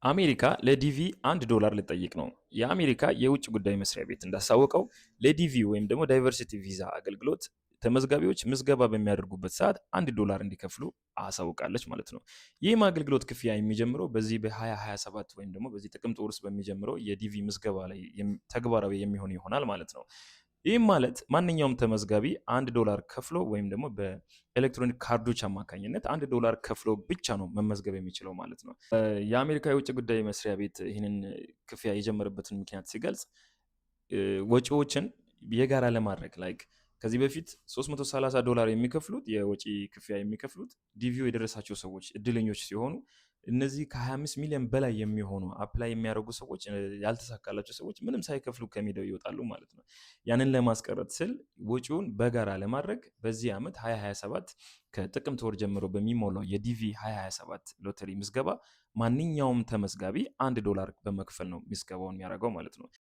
አሜሪካ ለዲቪ $1 ልትጠይቅ ነው። የአሜሪካ የውጭ ጉዳይ መስሪያ ቤት እንዳሳወቀው ለዲቪ ወይም ደግሞ diversity visa አገልግሎት ተመዝጋቢዎች ምዝገባ በሚያደርጉበት ሰዓት $1 እንዲከፍሉ አሳውቃለች ማለት ነው። ይህም አገልግሎት ክፍያ የሚጀምረው በዚህ በ2027 ወይም ደግሞ በዚህ ጥቅምት ወር ውስጥ በሚጀምረው የዲቪ ምዝገባ ላይ ተግባራዊ የሚሆን ይሆናል ማለት ነው። ይህም ማለት ማንኛውም ተመዝጋቢ $1 ከፍሎ ወይም ደግሞ በኤሌክትሮኒክ ካርዶች አማካኝነት $1 ከፍሎ ብቻ ነው መመዝገብ የሚችለው ማለት ነው። የአሜሪካ የውጭ ጉዳይ መስሪያ ቤት ይህንን ክፍያ የጀመረበትን ምክንያት ሲገልጽ ወጪዎችን የጋራ ለማድረግ፣ like ከዚህ በፊት $330 የሚከፍሉት፣ የወጪ ክፍያ የሚከፍሉት ዲቪው የደረሳቸው ሰዎች እድለኞች ሲሆኑ እነዚህ ከ25 ሚሊዮን በላይ የሚሆኑ apply የሚያደርጉ ሰዎች፣ ያልተሳካላቸው ሰዎች ምንም ሳይከፍሉ ከሜዳው ይወጣሉ ማለት ነው። ያንን ለማስቀረት ስል ወጪውን በጋራ ለማድረግ በዚህ ዓመት 2027 ከጥቅምት ወር ጀምሮ በሚሞላው የዲቪ 2027 ሎተሪ ምዝገባ ማንኛውም ተመዝጋቢ $1 በመክፈል ነው ምዝገባውን የሚያደርገው ማለት ነው።